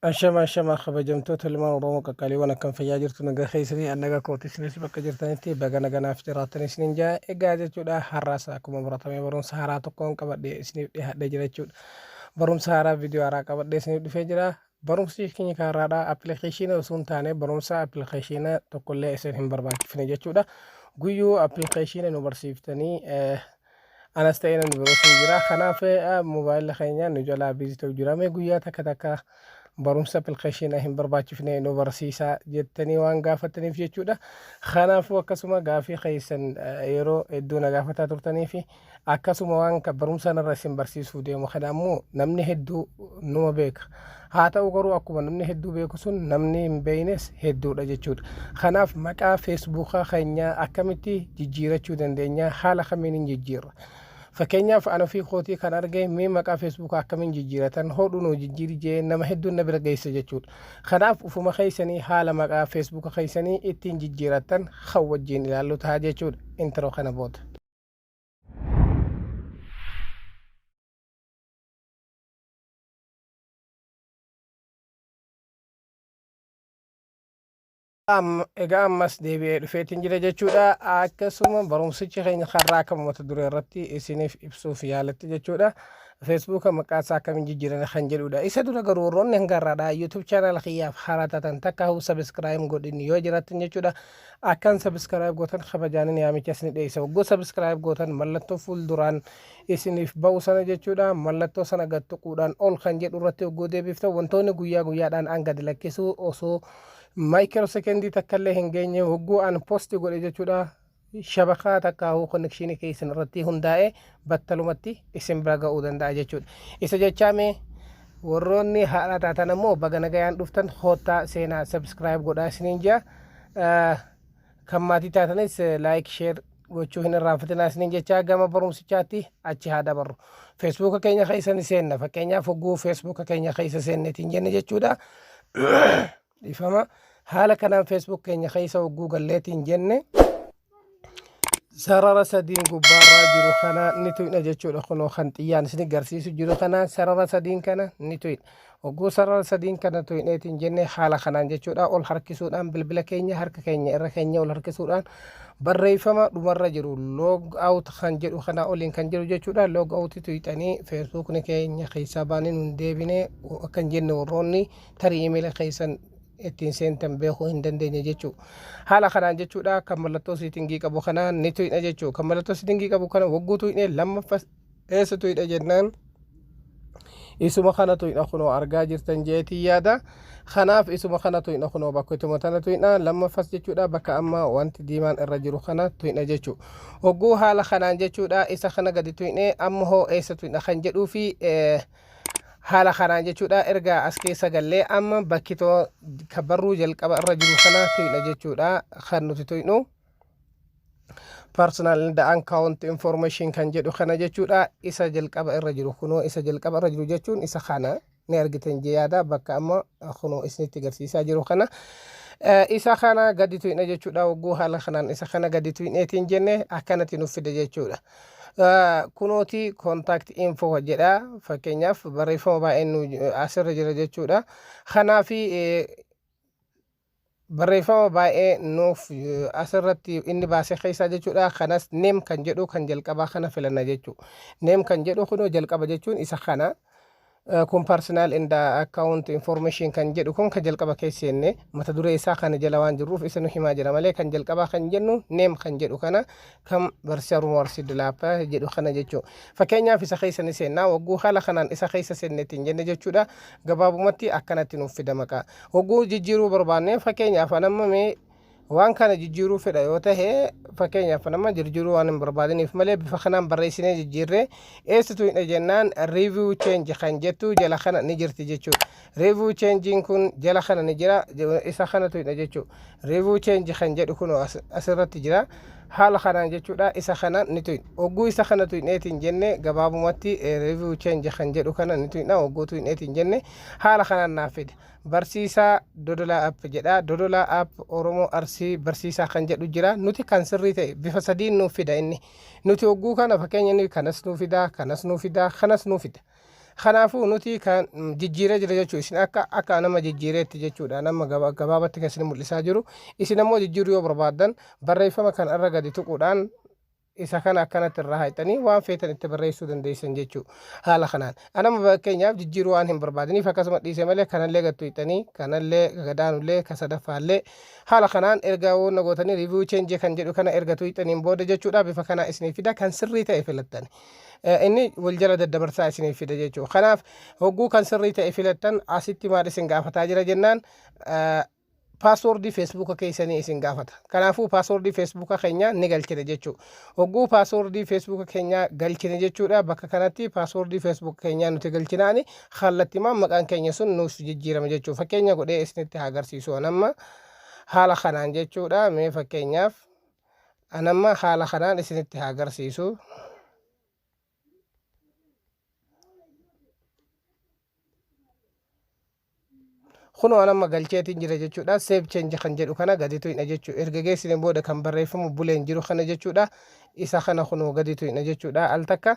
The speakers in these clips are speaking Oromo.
Ashama ashama, kabajamtoota ilmaan Oromoo qaqqaaliiwwan, akkam fayyaa jirtu? Nagaa keessanii? An nagaa kooti. Isinis bakka jirtanitti baga naganaaf jiraattan isiniin jaa. Egaa jechuudha, har'aas akkuma baratame barumsa haaraa tokkoon qabadhee isiniif dhiyaadhee jira jechuudha. Barumsa haaraa, viidiyoo haaraa qabadhee isiniif dhufee jira. Barumsi keenya har'aadha appilikeeshiina osoo hin taane barumsa appilikeeshiina tokkollee isin hin barbaachifne jechuudha. Guyyuu appilikeeshiina nu barsiiftanii anas ta'ee namni biroos ni jira. Kanaaf moobaayilli keenya nu jalaa busy ta'u jira. Mee guyyaa takka takka barumsa appilikeeshiina hin barbaachifne nu barsiisaa jettanii waan gaafataniif jechuudha. Kanaafuu akkasuma gaafii keessan yeroo hedduu na gaafataa turtanii fi akkasuma waan barumsa narra isin barsiisuu deemu kana ammoo namni hedduu numa beeka. Haa ta'u garuu akkuma namni hedduu beeku sun namni hin beeknes hedduudha jechuudha. Kanaaf maqaa feesbuukaa keenyaa akkamitti jijjiirachuu dandeenya? Haala kamiin hin jijjiirra? Fakkeenyaaf, ana ofii kootii kan arge mee maqaa feesbuukaa akkamiin jijjiiratan hodhu nuu jijjiiri jee nama hedduun na bira geesse jechuudha. Kanaaf ufuma keessanii haala maqaa feesbuuka keessanii ittiin jijjiirattan kan wajjin ilaallu ta'a jechuudha. Intro kana booda. Egaa ammas deebi'ee dhufeetiin jira jechuudha. Akkasuma barumsichi keenya har'aa akkuma mata duree irratti isiniif ibsuuf yaaletti jechuudha. Feesbuuka maqaa isaa akkamiin jijjiiran kan jedhudha. Isa dura garuu warroonni hanga har'aadhaa YouTube channel kiyyaaf haaraa taatan takka huu subscribe godhin yoo jiraattan jechuudha. Akkan subscribe gootan kabajaanin yaamicha isin dhiyeessa. Wagguu subscribe gootan mallattoo fuulduraan isiniif ba'u sana jechuudha. Mallattoo sana gad tuquudhaan ol kan jedhu irratti wagguu deebiftan, wantoonni guyyaa guyyaadhaan an gad lakkisu osoo micro sekendii takka illee hin geenye wagguu an post godhe jechuudha. Shabakaa takkaahuu connection keessan irratti hundaa'ee battalumatti isin bira ga'uu danda'a jechuudha. Isa jechaa mee warroonni haaraa taatan ammoo baga nagayaan dhuftan, koottaa seenaa subscribe godhaa isiniin jaa. Kan maatii taatanis like, share gochuu hin irraanfatinaa isiniin jechaa gama barumsichaatti achi haa dabarru. Feesbuuka keenya keessa ni seenna. Fakkeenyaaf, hogguu feesbuuka keenya keessa seenneetiin jenne jechuudha. Dhiifama. Haala kanaan Facebook keenya keessa hogguu galleetiin jenne sarara sadiin gubbaarraa jiru kana ni tuyna jechuudha. Kunoo kan xiyyaan isin agarsiisu jiru kana, sarara sadiin kana ni tuyna. Hogguu sarara sadiin kana tuyneetiin jenne, haala kanaan jechuudha, ol harkisuudhaan bilbila keenya harka keenya irra keenya ol harkisuudhaan barreeffama dhumarra jiru log out kan jedhu kana oliin kan jiru jechuudha. Log out tuyxanii feesbuukni keenya keessaa baanee nun deebine akka hin jenne, warroonni tarii imeela keessan ittiin seentan beekuu hin dandeenye jechuudha. Haala kanaan jechuudha, kan mallattoo setting qabu kana ni tuyna jechuudha. Kan mallattoo setting qabu kana wagguu tuyne, lammaffas eessa tuyna jennaan, isuma kana tuyna. Kunoo argaa jirtan jeetii yaada. Kanaaf isuma kana tuyna. Kunoo bakka ituma tana tuyna lammaffas jechuudha, bakka amma wanti diimaan irra jiru kana tuyna jechuudha. Hogguu haala kanaan jechuudha isa kana gadi tuyne, amma hoo eessa tuyna kan jedhuu fi haala kanaan jechuudha, erga as keessa gallee amma bakki too ka barruu jalqaba irra jiru kana tuyna jechuudha. Kan nuti tuynu personal and account information kan jedhu kana jechuudha. Isa jalqaba irra jiru, kunoo isa jalqaba irra jiru jechuun isa kana ni argitan jee yaada, bakka amma kunoo isinitti agarsiisaa jiru kana. Isa kana gadi tuyna jechuudha. Wagguu haala kanaan isa kana gadi tuyneetiin jenne, akkanatti nuuf fida jechuudha. Kunooti contact info jedha. Fakkeenyaaf, barreeffama baay'een nu asirra jira jechuudha. Kanaafi barreeffama baay'ee nuuf asirratti inni baasee keessaa jechuudha. Kanas name kan jedhu kan jalqabaa kana filanna jechuudha. Name kan jedhu kunoo jalqaba jechuun isa kana. Kun personal and account information kan jedhu kun kan jalqaba keessa seenne mata duree isaa kana jala waan jirruuf isa nu himaa jira malee, kan jalqabaa kan jennu name kan jedhu kana, kan barsiisaa Oromoo Arsii Dilaappaa jedhu kana jechuudha. Fakkeenyaaf, isa keessa ni seennaa. Wagguu haala kanaan isa keessa seenneetiin jenne jechuudha. Gabaabumatti akkanatti nuuf fida maqaa. Wagguu jijjiiruu barbaanne, fakkeenyaaf anamma mee waan kana jijjiiruu fedha yoo tahe, fakkeenyaaf nama jijjiiruu waan hin barbaadiniif malee, bifa kanaan barreessinee jijjiirree eessitu hin jennaan, review change kan jettu jala kana ni jirti jechuudha. Review changein kun jala kana ni jira, isa kanatu hidha jechuudha. Review change kan jedhu kun asirratti jira. Haala kanaan jechuudha, isa kana ni tuyna. Hogguu isa kana tuyneetiin jenne, gabaabumatti review change kan jedhu kana ni tuyna. Hogguu tuyneetiin jenne, haala kanaan naaf fida. Barsiisaa Dodolaa App jedha. Dodolaa App Oromoo Arsii barsiisaa kan jedhu jira. Nuti kan sirrii ta'e bifa sadiin nuuf fida inni. Nuti hogguu kana fakkeenya inni kanas nuuf fida, kanas nuuf fida, kanas nuuf fida. Kanaafuu nuti kan jijjiiree jira jechuudha. Isin akka nama jijjiireetti jechuudha. Nama gabaabatti kan isin mul'isaa jiru. Isin ammoo jijjiiruu yoo barbaaddan barreeffama kana irra gadi tuquudhaan isa kana akkanatti irraa haqxanii waan feetan itti barreessuu dandeessan jechuudha. Haala kanaan. Anama fakkeenyaaf jijjiiruu waan hin barbaadiniif akkasuma dhiise malee, kanallee gad tuqxanii, kanallee gadaanullee, ka sadaffaallee haala kanaan erga wanna gootanii, review change kan jedhu kana erga tuqxaniin booda jechuudha, bifa kana isinii fida. Kan sirrii ta'e filattan. Inni wal jala daddabarsaa isiniif fida jechuudha. Kanaaf hogguu kan sirrii ta'e filattan, asitti maal isin gaafataa jira jennaan, passwordii Facebooka keessanii isin gaafata. Kanaafuu passwordii Facebooka keenyaa ni galchine jechuudha. Hogguu passwordii Facebooka keenyaa galchine jechuudha, bakka kanatti passwordii Facebooka keenyaa nuti galchinaani kallattimaan maqaan keenya sun nuuf jijjiirama jechuudha. Fakkeenya godhee isinitti haa agarsiisu anamma haala kanaan jechuudha. Mee fakkeenyaaf anamma haala kanaan isinitti haa agarsiisu. Kunoo anamma galcheetiin jira jechuudha. Save change kan jedhu kana gadi tuqna jechuudha. Erga geessine booda kan barreeffamu buleen jiru kana jechuudha. Isa kana kunoo gadi tuqna jechuudha. Al takka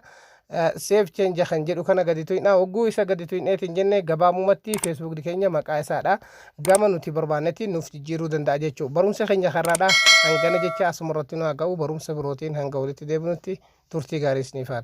save change kan jedhu kana gadi tuqna. Hogguu isa gadi tuqneetiin jenne, gabaabumatti Facebookni keenya maqaa isaadha. Gama nuti barbaannetti nuuf jijjiiruu danda'a jechuudha. Barumsa keenya har'aadha. Hangana jecha asumarratti nu haa ga'u. Barumsa birootiin hanga walitti deebinutti turtii gaarii isiniif haa.